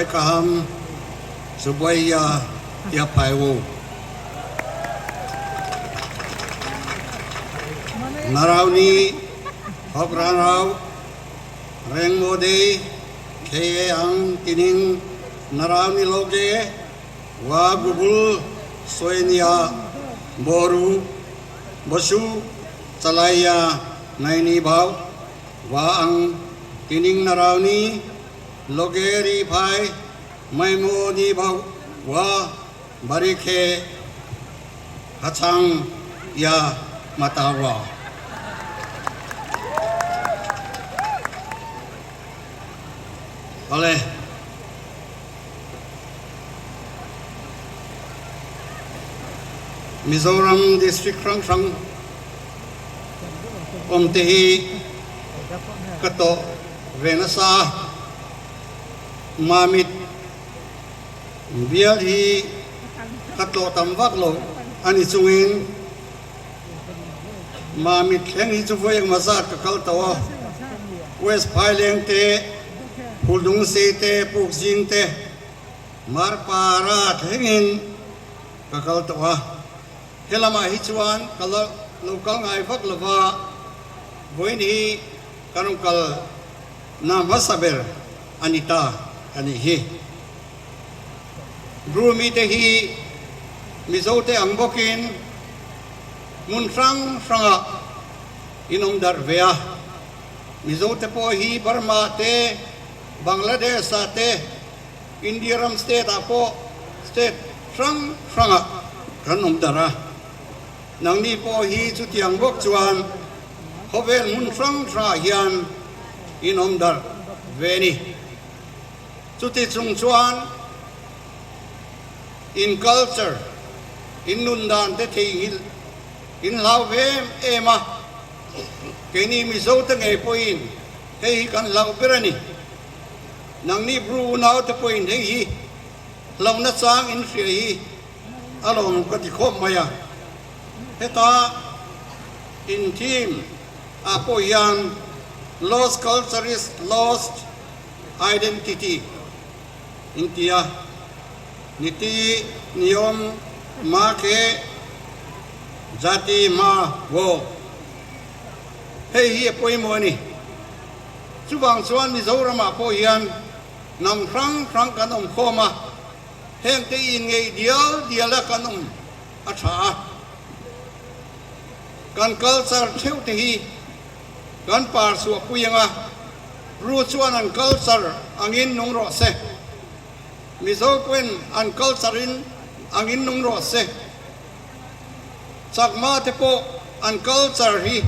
Kaham Subuaya Yapaiwo. Narauni Hokranrau Rengmode Khe Ang Tining Narauni Loge Wa Gubul Soenia Boru Basu Chalaya Naini Bhau Wa Ang Tining Narauni Loge Ri Phai Maimo Ni Bhau Wa Barikhe Hachang Ya Matawa. Awle. Mizoram district hrang hrang awm te hi ka tawh ve nasa a, Mamit bial hi ka tlawh tam vak lo a ni chungin Mamit thleng hi chu vawi engmaw zat ka kal tawh a, West Phaileng te, Phuldungsei te, Pukzing te, Marpara thlengin ka kal tawh a. He lamah hi chuan ka lo kal ngai vak lo va, vawiin hi ka rawn kal na hmasa ber a ni ta a nih hi. Bru mite hi Mizote ang bawkin hmun hrang hrangah in awm darh ve a. Mizote pawh hi Burma te, Bangladesh ah te, India ram state ah pawh state hrang hrangah kan awm darh a. Nangni pawh hi chutiang bawk chuan khawvel hmun hrang hrangah hian in awm darh ve a ni. Chuti chung chuan in culture, in nun dan te theihnghilh in hlau ve em em a, keini Mizo te ngei pawhin hei hi kan hlauh ber a ni. Nangni Bru unau te pawhin hei hi hlauhna chang in hria hi a lawm ka ti khawp mai a. Heta in team ah pawh hian Lost culture is lost. Identity in ti a, Niti Niyom Ma Ke Jati Ma Wo. Hei hi a pawimawh a ni. Chuvang chuan Mizoramah pawh hian hnam hrang hrang kan awm khawm a, hengte inngeih dial dial a kan awm a tha a. Kan culture theuh te hi kan par chhuah pui ang a. Ru chuan an culture angin nung rawh se. Mizo pawhin an culture in angin nung rawh se. Chakma te pawh an culture hi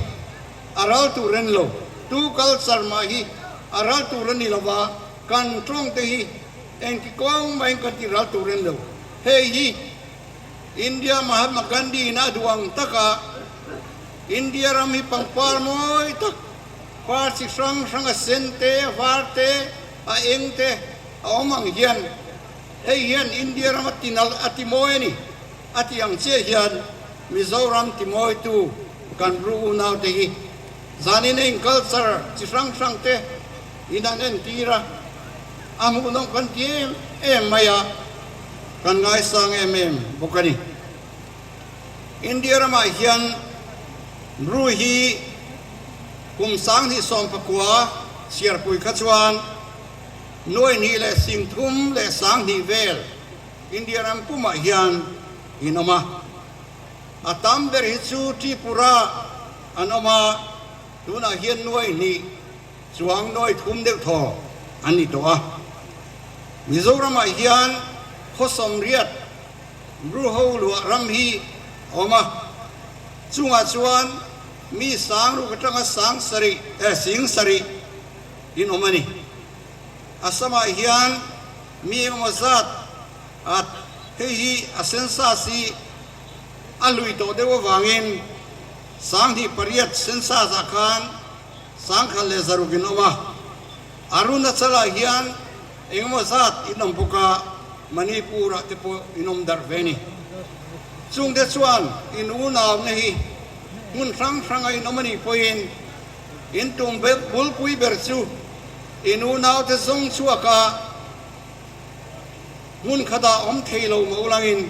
a ral tur a ni lo. Tu culture mah hi a ral tur a ni lo va, kan tawng te hi engti kawng mahin kan ti ral tur a ni lo. Hei hi India Mahatma Gandhi in a duh ang taka India ram hi pangpar mawi tak, Par chi hrang hrang a sen te, a var te, a eng te a awm ang hian hei hian India ram a ti nalh a ti mawi a ni a ti ang chiah hian Mizoram ti mawitu kan ru unau te hi zanin a in culture chi hrang hrang te in an entir a, a hmuhnawm kan ti em em mai a, kan ngaisang em em bawk a ni. India ramah hian Bru hi kum 2019 chhiarpui kha chuan 2,320 vel India ram pumah hian in awm a. A tam ber hi chu Tripura an awm a, tunah hian nuai hnih chuang nuai thum deuh thaw an ni tawh a. Mizoramah hian khaw 80 Bruho luah ram hi a awm a, chungah chuan mi sang ruk atanga sang sarih eh sing sarih in awm a ni. Assamah hian mi engemaw zat at hei hi a census hi a hlui tawh deuh avangin 2008 census ah khan 11,600 in awm a, Arunachalah hian Engemaw zat in awm bawk a, Manipur ah te pawh in awm darh ve a ni. Chungte chuan in unauna hi hmun hrang hranga in awm a nih pawhin in tum bulpui ber chu in unaute zawng chhuak a. Hmun khatah awm thei lo mah ulangin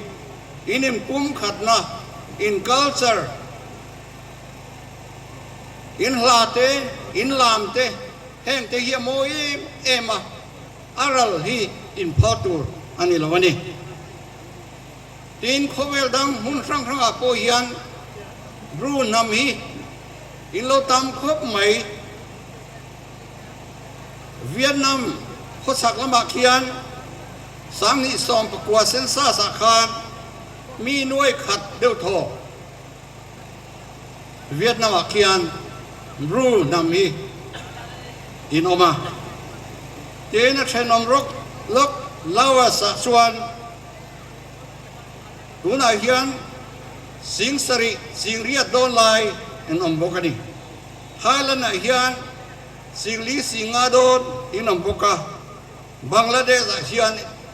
in inpumkhatna, in culture, in hla te, in lam te, heng te hi a mawi em em a, a ral hi inphal tur a ni lo a ni. Tin, khawvel dang hmun hrang hrangah pawh hian Bru hnam hi in lo tam khawp mai. Vietnam khawchhak lamah khian 2019 census ah khan mi nuai khat deuh thaw Vietnam ah khian Bru hnam hi in awm a. Tin, a thenawm rawk lawk Laos ah chuan tunah hian 7000 riat dawn lai in awm bawk a ni. Thailand ah hian 4000 50 dawn in awm bawk a, Bangladesh ah hian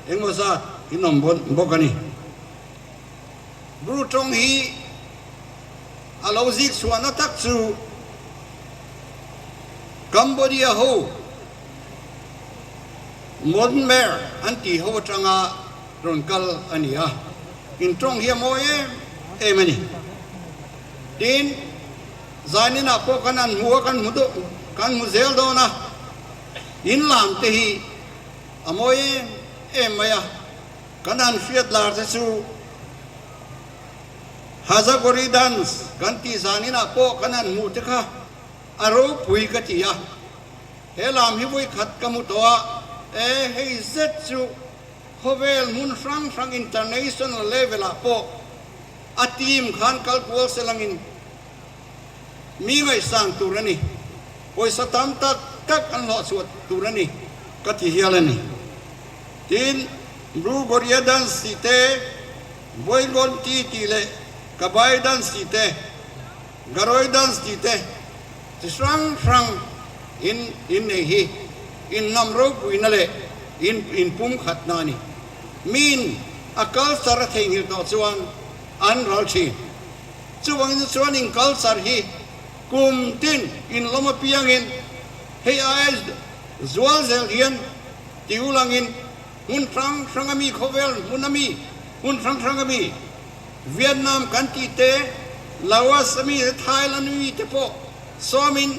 engmaw zat in awm bawk a ni. Bru tawng hi a lo zik chhuahna tak chu Cambodia ho Mon-Khmer an tih ho atanga rawn kal a ni a, in tawng hi a mawi em em a ni. Tin, Zaninah pawh kan han hmu a, kan hmu deuh, kan hmu zel dawn a, in lam te hi a mawi em em mai a, kan han hriat lar te chu Hazagori dance kan tih zaninah pawh kan han hmuh te kha a ropui ka ti a, he lam hi vawikhat ka hmu tawh a, e hei zet chu khawvel hmun hrang hrang international level ah pawh A team khan kal kual se langin mi ngaihsan tur a ni, pawisa tam tak tak an hlawh chhuah tur a ni ka ti hial a ni. Tin, Bru Goria dance tih te, Boigon ti tih leh Kabai dance tih te, Garoi dance tih te chi hrang hrang in innei hi innam ropuina leh in inpumkhatna a ni. Min a culture a theihnghilh tawh chuan an ral thin. Chuvangin chuan in culture hi kum tin in lawm apiangin hei aia zual zel hian ti ulangin hmun hrang hrang ami khawvel hmun ami hmun hrang hrang ami Vietnam kan tih te Laos ami te Thailand ami te pawh sawmin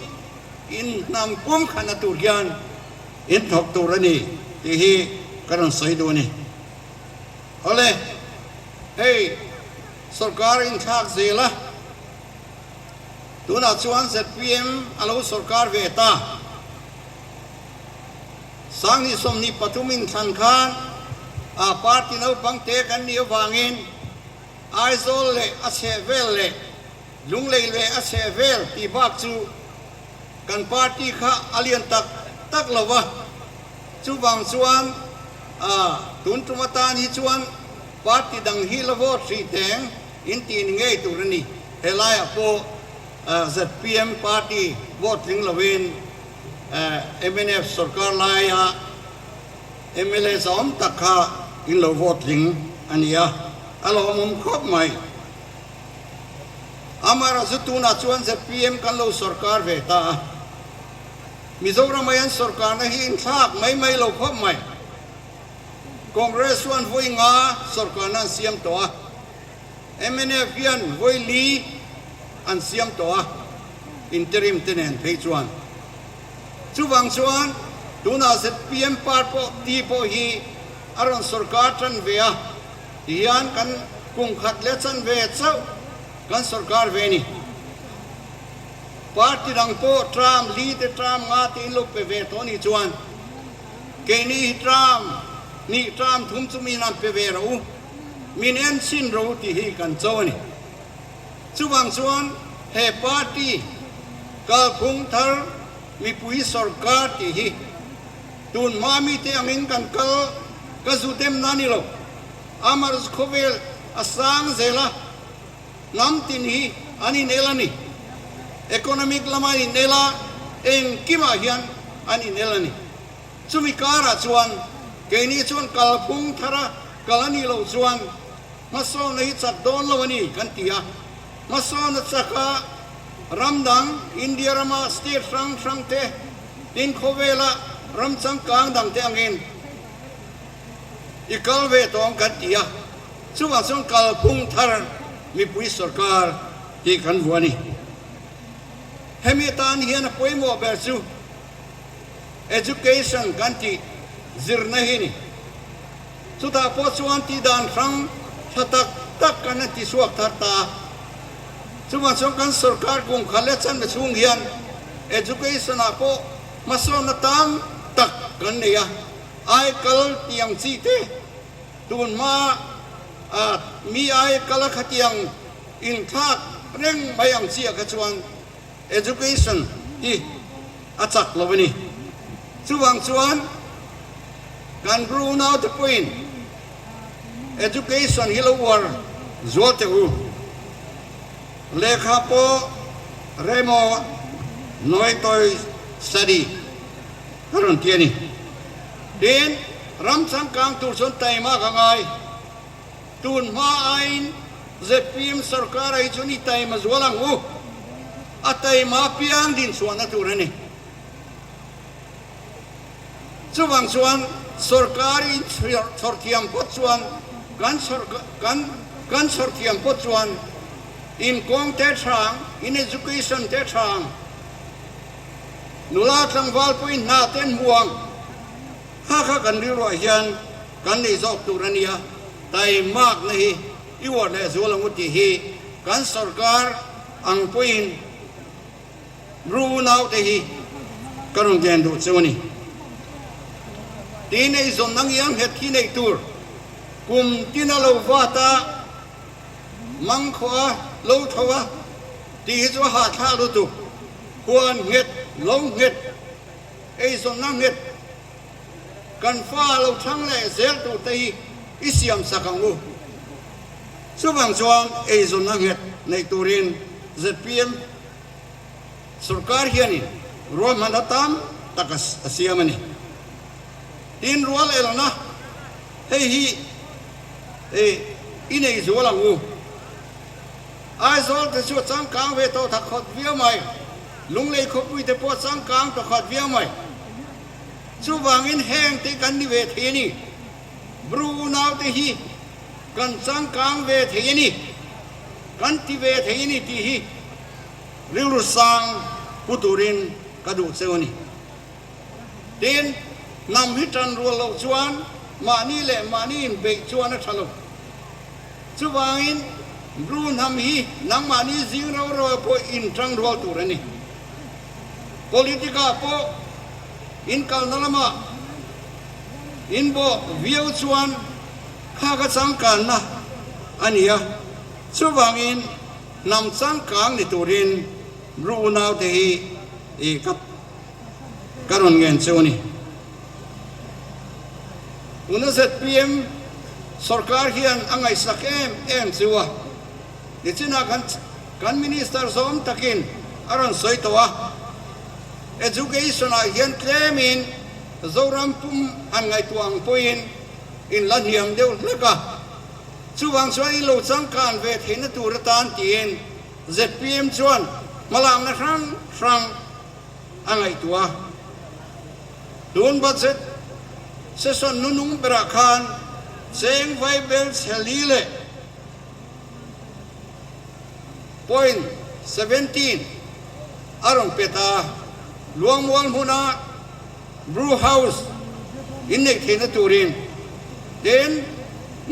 in hnam pum khan a tur hian In thawk tur a ni tih hi ka rawn sawi duh a ni. Awle, hei sorkar inthlak zel a, tunah chuan zpm a lo sorkar ve ta. 2023 inthlan khan a party naupang te kan nih avangin Aizawl leh a chhehvel leh Lunglei leh a chhehvel tih bak chu Kan party kha a lian tak tak lo va, chuvang chuan tun tum atan hi chuan party dang hi la vote hrih teng in tih ni ngei tur a ni. Helaiah pawh zpm party vote tling lovin mnf sorkar laia mla zawm tak kha in lo vote tling a ni a, a lawmawm khawp mai. Amaherawh chu tunah chuan zpm kan lo sorkar ve ta a, Mizoram ah hian sorkarna hi inthlak mai mai lo khawp mai. Congress chuan vawi nga sorkarna an siam tawh a, mnf hian vawi li an siam tawh a, interim te nen phei chuan. Chuvang chuan tunah zpm part pawh ti pawh hi a rawn sorkar tan ve a, Tihian kan kum khat leh chanve chauh kan sorkar ve a ni. Party dang pawh tram li te tram nga te in lo pe ve tawh a nih chuan keini hi tram hnih tram thum chu min an pe ve ro, min en chhin ro tih hi kan cho a ni. Chuvang chuan he party kalphung thar mipui sorkar tih hi Tun hma mite angin kan kal ka zu demna a ni lo. Amars khawvel a sang zel a, hnam tin hi an inel a ni. Economic lama an inel a, engkimah hian an inel a ni. Chumi karah chuan keini chuan kalphung thara kal a nih loh chuan hmasawnna hi chak dawn lo a ni kan ti a. Hmasawnna chaka ram dang India rama state hrang hrangte Tin khawvela ram changkang dangte angin. I kal ve tawng kan ti a, chuvang chuan kalphung thar mipui sorkar tih kan vuah a ni. Hemi atan hian a pawimawh ber chu Education kan tih zirna hi ni. Chutah pawh chuan tih dan hrang tha tak tak kan han ti chhuak thar ta a. Chuvang chuan kan sorkar kum khat leh chanve chhung hian Education ah pawh hmasawnna tam tak kan nei a. Ai kal tih ang chi te tun hma a mi ai kal a khatiang inthlak reng mai ang chi ah kha chuan Education hi a chak lo a ni. Chuvang chuan kan Bru unaute pawhin Education hi lo uar zual teh u. Lehkha pawh Remo Noitoi Study a rawn ti a ni. Tin, ram changkang tur chuan taima ka ngai. Tun hma aiin zpm sorkar ah hi chuan i taima zual ang u. A taima piang din chhuahna tur a ni. Chuvang chuan sorkar in chhawr thiam phawt chuan kan kan kan chhawr thiam phawt chuan in kawng te tha ang, in education te tha ang, nula tlangval pawhin hna te an hmu ang. Kha kha kan rilruah hian kan nei zawk tur a nia, taimakna hi i uar leh zual ang u tih hi kan sorkar ang pawhin ru unaute hi ka rawn ken duh cheu a ni. Tin eizawnna ngiang nghet hi neih tur kum tina lo vat a, mang khawh a, lo tho a tih hi chu a hahthlak lutuk, huan nghet, lo nghet. Eizawnna nghet kan fa lo thlang leh zel tur te hi i siam sak ang u. Chuvang chuan eizawnna nghet neih turin zpm sorkar hianin ruahmanna tam tak a siam a ni. Tin rual elna hei hi i nei zual ang u. Aizawl te chu a changkang ve tawh thak khawt viau mai. Lunglei khawpui te pawh changkang tawh khat viau mai. Chuvangin heng te kan ni ve thei a ni. Bru unau te hi kan changkang ve thei a ni, kan ti ve thei a ni tih hi rilru sang pu turin ka duh cheu a ni. Tin, hnam hi tan rual loh chuan mahni leh mahni inbeih chuan a tha lo. Chuvangin, Bru hnam hi nangmahni zing ro ro pawh inṭang rual tur a ni. Politic-ah pawh inkalna lamah inbawh viau chuan khak a changkanna a ni a. Chuvangin, hnam changkang ni turin Bru unaute hi ka ka rawn ngen cheu a ni. Tuna zpm sorkar hian a ngaihsak em em chu a, nichinah kan kan Minister zawm takin a rawn sawi tawh a, Education ah hian tlemin Zoram pum han ngaihtuah ang pawhin in la hniam deuh hlek a, chuvang chuan in lo changkan ve theihna tur atan tiin zpm chuan hmalakna hrang hrang a ngaihtuah a. Tun budget session nunung berah khan cheng vaibel chhe li leh point 17 a rawn pe ta. Luangmual hmuna brew house inneih theihna turin tin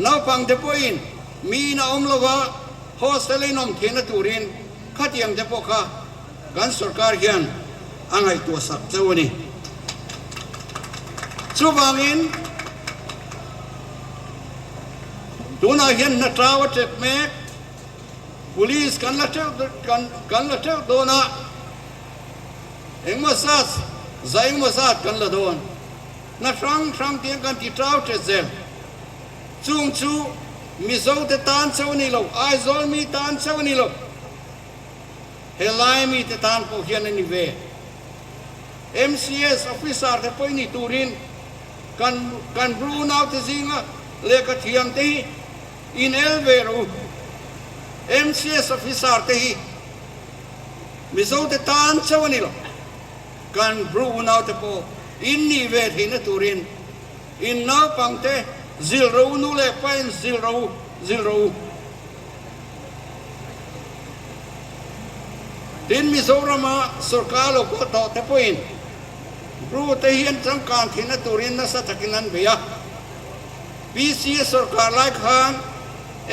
naupang te pawhin mi in a awm lova hostel a inawm theihna turin khatiang te pawh kha Kan sorkar hian a ngaihtuah sak cheu a ni. Chuvangin tunah hian hna tau a tep mek, police kan la teuh kan la teuh dawn a, engmaw zat za engmaw zat kan la dawn. Hna hrang hrang tiang kan ti tau tep zel. Chung chu Mizo te tan cheu a ni lo, Aizawl mi tan cheu a ni lo. He lai mite tan pawh hian a ni ve. MCS officer te pawh i ni turin kan kan bru unaute zinga lehkha thiam te hi in el ve rawh u. MCS officer te hi Mizo te tan chauh a ni lo. Kan bru unaute pawh in nih ve theihna turin in naupang te. Zil ro u, nu leh pa in zil ro u, zil ro u. Tin, Mizorama sorkar lo kal tawh te pawhin Bru te hi an changkang theihna turin nasa takin an bei a. PCA sorkar lai khan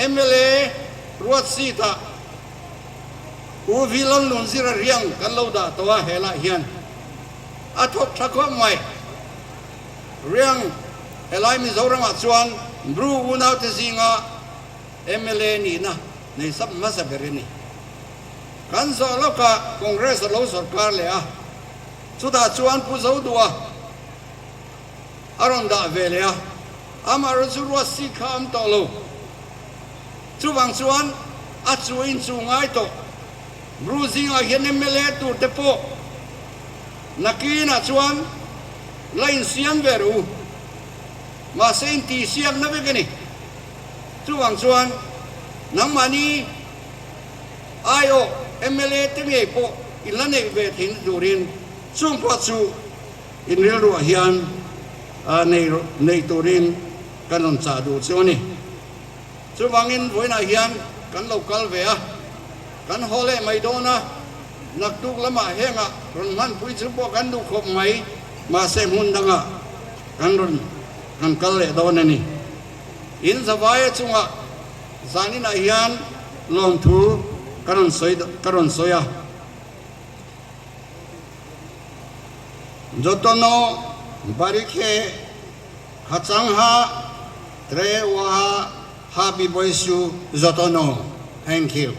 mla ruat seat ah U Vi Lalnunzira riang kan lo dah tawh a, helaiah hian a thawk tha khawp mai. Riang helai Mizoramah chuan Bru unaute zinga mla nihna nei sap hmasa ber a ni. Kan zawh lawkah Congress a lo sorkar leh a, chutah chuan Pu Zodua a rawn dah ve leh a, amaherawhchu chu ruat seat kha a awm tawh lo. Chuvang chuan a chu in chu ngai tawh. Bru zingah hian mla tur te pawh nakinah chuan la insiam ve rawh u. Mahse intihsiakna vek a ni. Chuvang chuan nangmahni aiawh mla te ngei pawh in la neih ve theihna turin chung pawh chu in rilruah hian nei turin kan rawn chah duh chu a ni. Chuvangin vawiinah hian kan lo kal ve a, kan haw leh mai dawn a, naktuk lamah hengah rawn hmanpui chu pawh kan duh khawp mai, mahse hmun dangah kan rawn kan kal leh dawn a ni. In zavaia chungah zaninah hian lawmthu ka rawn sawi ka rawn sawi a. Jotono Barikhe Khachangha Tre Waha Happy Boisu Jotono. Thank you.